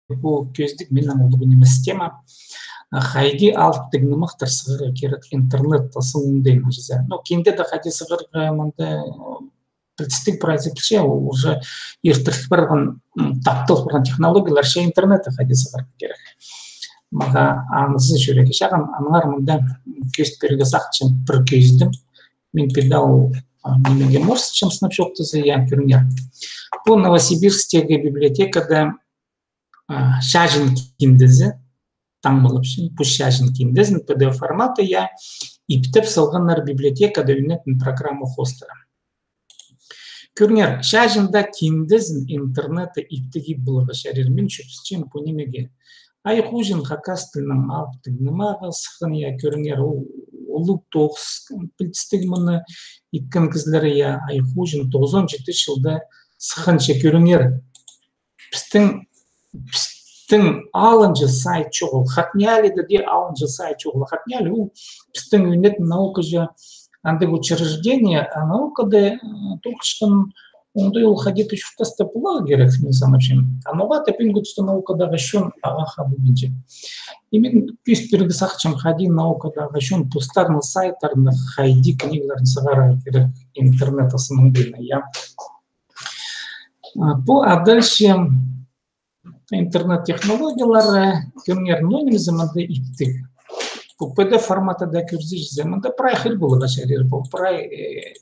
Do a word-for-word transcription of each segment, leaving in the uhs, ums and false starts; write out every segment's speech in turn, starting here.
пу кӧзідіг минің улуғ нимес тема. Хайди алыптығ нымахтар сығарға кирек интернет тасынаң, дее, мынҷа. Но кинде дее хайди сығарға, мында, пілдістіг прайзы пілче, ол уже иртіріл парған, м, таптал парған технологиялар, че интернетте хайди сығарға кирек. Мағаа аңызы чӱрекке чағын, аннаңар мында кӧзіт пирерге сағынчам пір кӧзідім. Мин пеер дее ол, а, нимеге морсчам, сынап чоохтаза, я, кӧріңер. Пу Новосибирсктегі библиотекада, а, чаҷын киндезі, таңмалапчам, пу чаҷын киндезін П Д Ф форматы, я, иптеп салғаннар библиотекада ӱнетін программа хоостыра. Кӧріңер, чаҷында киндезін интернетте иптіг поларға чарир. Мин чӧпсінчем пу нимеге. Ай хуҷан хакас тілінең алыптығ нымахха сыххан, я, кӧріңер, ол улуғ тоғыс, пілдістіг мыны иткен кізілер, я, ай хуҷан тоғызон читінҷі чылда сыхханча, кӧріңер. Пістің, пістің алынҷа сайт чоғыл. ХакНИИЯЛИ-да дее алынҷа сайт чоғыл. ХакНИИЯЛИ ол пістің ӱнетін наукаҷа андағ учреждение, а наукада, э, тоғынчатхан оңдай ол хайди-да чуртаста поларға кирек, мин санапчам. А ноға-да пӱӱнгі туста наукадағы чон ағаа хабылбинча. И мин кӧзіт пирерге сағынчам, хайди наукадағы чон постарының сайттарына хайди книгаларын сығарарға кирек интернет тасынаң, я. А, пу, а дальше интернет технологиялары, кӧріңер, но ниме зе мында иптіг. Пу П Д Ф форматта даа кӧрзе, че зе мында прай хығыр поларға чарир, пу прай, э,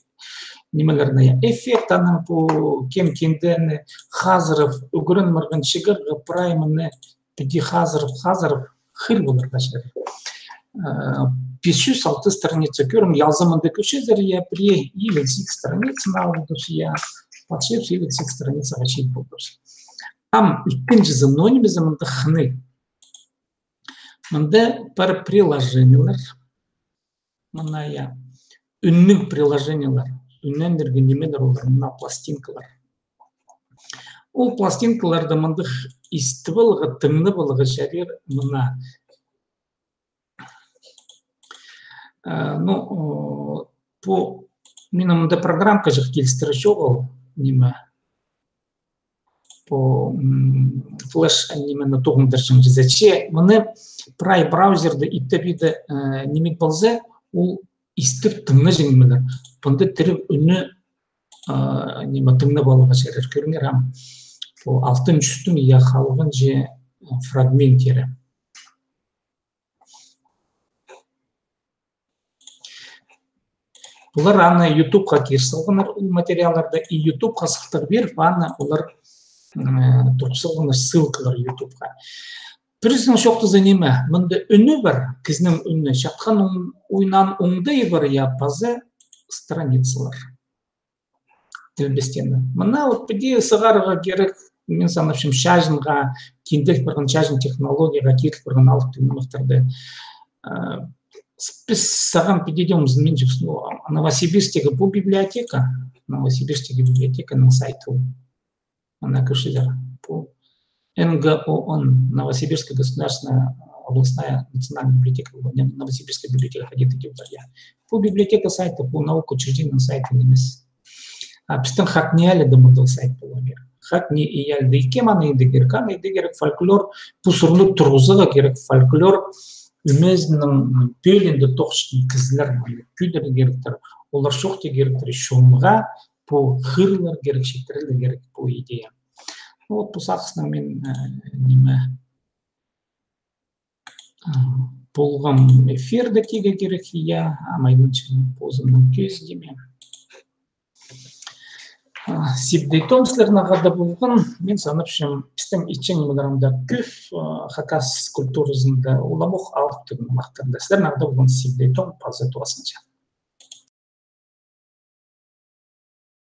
нимелерні, я, эффект, анаң пу кем киндені хазырып, ӱгренмирген чығарға прай мыны піди хазырып, хазырып, хығыр поларға чарир. Э, пис чӱс алты страница, кӧрім, ялзамында кӧрчезер, я, пірее илиг сигіс страницаны алып полдыбыс, я, пас чӱс илиг сигіс страницаға чит полдыбыс. Ам ікінҷізі, но ниме зе мында хынығ. Мында пар приложениелер. Мына, я, ӱнніг приложениелер. Ӱннендірген нимелер олар, мына пластинкалар. Ол пластинкаларны мындағ истіп аларға, тыңнап аларға чарир, мына. Э, ну, о, пу, минің мында программаҷах килістіре чоғыл, ниме, пу, м, флеш нимені тоғындырҷаң чізе. Че мыны прай браузерде иптеп иді, э, ниме полза, ол истіп тыңнаҷаң нимелер. Панда тіріг ӱнні, э, ниме, тыңнап аларға чарир, кӧріңер, ам. Пу «Алтын чӱстің», я, халғанҷы, э, фрагменттері. Олар аны ютубха кир салғаннар, ол материалларны, и ютубха сылтағ пиріп, аны олар, м, турғыс салғаннар, ссылкалар ютубха. Пірсінең чоохтаза, ниме, мында ӱні пар, кізінің ӱні, чатхан ун-, уйнаан оңдайы пар, я, паза страницалар. Тілбестені. Мына вот піди сығарарға кирек, мин санапчам, чаҷынға, киндел парған чаҷын технологияға кирек парған алыптығ нымахтарны. А, с-, піс сағам піди дее омзынминчабыс, ну, Новосибирсктегі пу библиотека, Новосибирсктегі библиотеканың сайты ол. Ана кӧрчезер, пу Н Г О Н, Новосибирская государственная областная национальная библиотека, не, Новосибирская библиотека, хайди-да тіп пар, я. Пу библиотека сайты, пу наука учреждениенің сайты нимес. А пістің ХакНИИЯЛИ-да мындағ сайт поларға кирек. ХакНИИЯЛИ-да кем аны иді кирек, аны иді кирек фольклор, пу сурынны турғызарға кирек фольклор ӧмезінің пӧлиинде тоғынчатхан кізілер, аны кӧдірерге киректер, олар чоохтирға киректер чонға, пу хығырарға кирек, читірерге кирек пу идея. Ну вот, пу сағыснаң мин, э, ниме, а, полған эфирді тигі кирек, я, ам айманчам позымның кӧзідімі. А, Сибдей Том сірернең хада полған, мин санапчам, пістің итчең нимелерімде кӧп, а, хакас культуразында, уламох алыптығ нымахтарда. Сірернең хада полған Сибдей Том, паза тоғасханҷа.